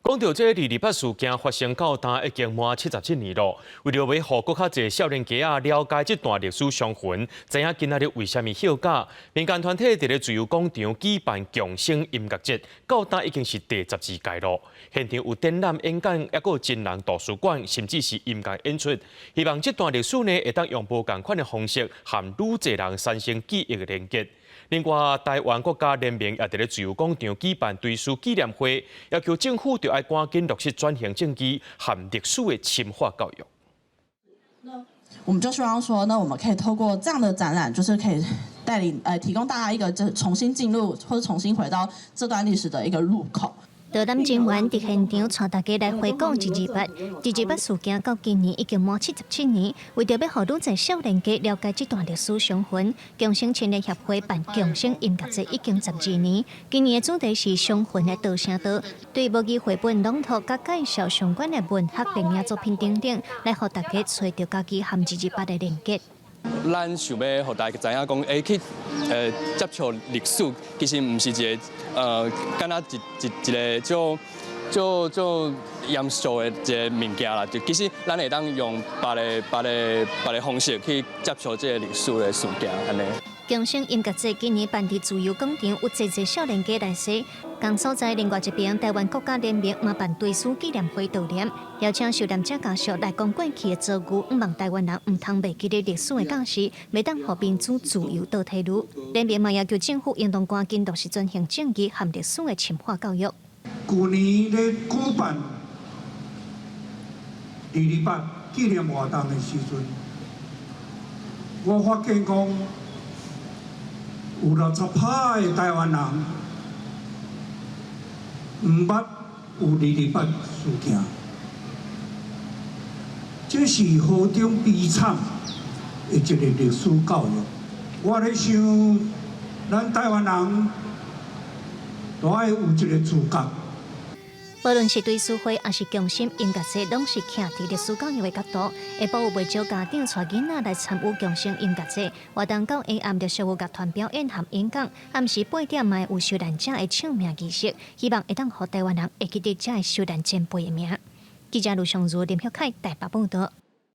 講到這二二八事件發生到今已經滿77年咯，為著欲予閣較濟少年家仔了解這段歷史傷痕，知影今仔日為啥物休假，民間團體佇咧自由廣場舉辦共生音樂節，到今已經是第12屆咯。現場有展覽、演講，抑閣有真人圖書館，甚至是音樂演出。希望這段歷史呢，會當用無仝款的方式，和愈濟人產生記憶的連結。另外，台灣國家聯盟也佇咧自由廣場舉辦追思紀念會，要求政府著愛趕緊落實轉型正義和歷史的深化教育。我們就希望說，那我們可以透過這樣的展覽，就是可以帶領，提供大家一個，就是重新進入或者重新回到這段歷史的一個入口。導覽人員佇現場帶大家來回顧二二八，二二八事件到今年已經滿77年，為著欲予愈濟少年家了解這段歷史傷痕，共生青年協會辦共生音樂節已經12年。今年的主題是傷痕的多聲道，對母語繪本朗讀佮介紹相關的文學電影作品等等，來予大家揣著家己和二二八的連結。咱想欲予大家知影講，去接觸歷史，其實毋是一個敢若一一一個足足足嚴肅的一個物件啦。就其實咱會當用別个方式去接觸這個歷史的事件，按呢。共生音樂節今年辦佇自由廣場，有濟濟少年家來踅。仝所在另外一邊，台灣國家聯盟嘛辦追思紀念會悼念，邀請受難者家屬來講過去的遭遇，向望台灣人毋通袂記得歷史的教訓，袂當予民主自由倒退嚕。聯盟嘛要求政府應當趕緊落實轉型正義和歷史的深化教育。舊年咧舉辦二二八紀念活動的時陣，我發現講有60%的台灣人毋捌有二二八事件，這是何等悲慘的一個歷史教育。我咧想，咱台灣人都愛有一個自覺。無論是追思會，抑是共生音樂節，攏是徛佇歷史教育的角度。下晡有袂少家長帶囡仔來參與共生音樂節，活動到下暗就有樂團表演和演講，暗時8點嘛有受難者的唱名儀式，希望會當予台灣人會記得這个受難前輩的名。記者盧尚如、林旭凱台北報導。